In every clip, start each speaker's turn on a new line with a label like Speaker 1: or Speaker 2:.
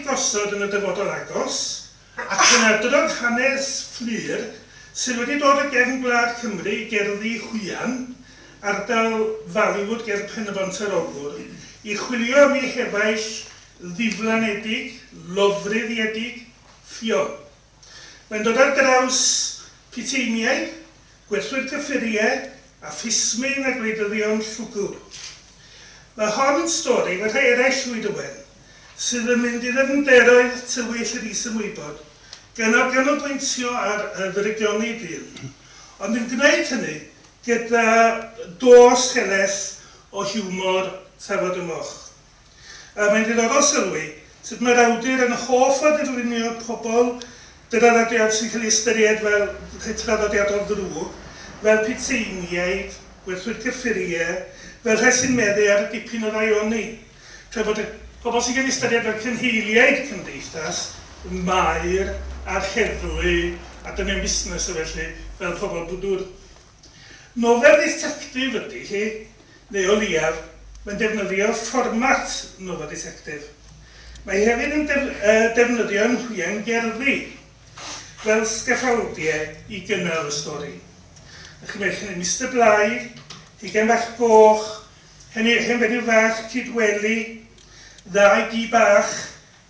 Speaker 1: gosod yn y dyfodol agos, ac yn adrodd hanes Fflur sydd wedi dod o gefn gwlad Cymru i Gerddi Hwyan, ardal Faliwood ger Pen-y-bont ar Ogwr, i chwilio am ei hefaill ddiflanedig, lofruddiedig, Ffion. Mae'n dod ar draws puteiniaid, gwerthwyr cyffuriau, a phlismyn a gwleidyddion llwgr. Mae hon yn stori, fel rhai eraill Llwyd Owen, sydd yn mynd i ddyfnderoedd tywyll yr is-ymwybod, gan ganolbwyntio ar ddrygioni dyn, ond yn gwneud hynny gyda dos helaeth o hiwmor tafod y moch. A mae'n ddiddorol sylwi sut mae'r awdur yn hoff o ddirlunio pobl draddodiad sy'n cael ei ystyried fel rhai traddodiadol ddrwg, fel puteiniaid, gwerthwyr cyffuriau, fel rhai sy'n meddu ar dipyn o ddaioni, tra bod y pobl sy'n cael eu ystyried fel cynheiliaid cymdeithas, y maer a'r heddlu a dynion busnes a felly, fel pobl bwdwr. Nofel dditectif ydy hi, neu o leiaf, mae'n defnyddio fformat nofel dditectif. Mae hefyd yn defnyddio hwiangerddi fel sgaffaldiau i gynnal y stori. A chi'n meddwl, Mr Blaidd, Hugain Bach Goch, hen fenyw fach Cydweli, ddau gi bach,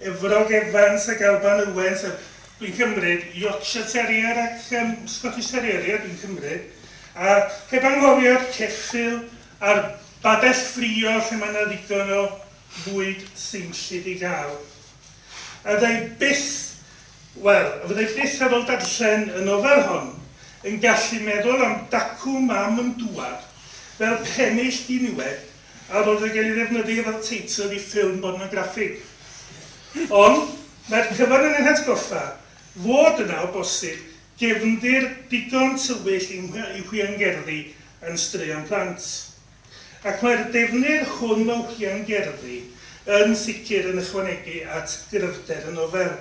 Speaker 1: Efrog Evans ac Alban Owens, a dwi'n cymryd Yorkshire Terrier ac Scottish Terrier, ie, dwi'n cymryd. A heb anghofio'r ceffyl a'r badell ffrio lle mae yna ddigon o fwyd seimllyd i gael. A fyddai byth, wel, a fyddai byth ar ôl darllen y nofel hon yn gallu meddwl am Dacw Mam yn Dŵad fel pennill diniwed ar ôl iddo gael ei ddefnyddio fel teitl i ffilm bornograffig. Ond mae'r cyfan yn ein hatgoffa fod yna o bosib gefndir digon tywyll i hwiangerddi yn straeon plant. Ac mae'r defnydd hwn o hwiangerddi yn sicr yn ychwanegu at gryfder y nofel.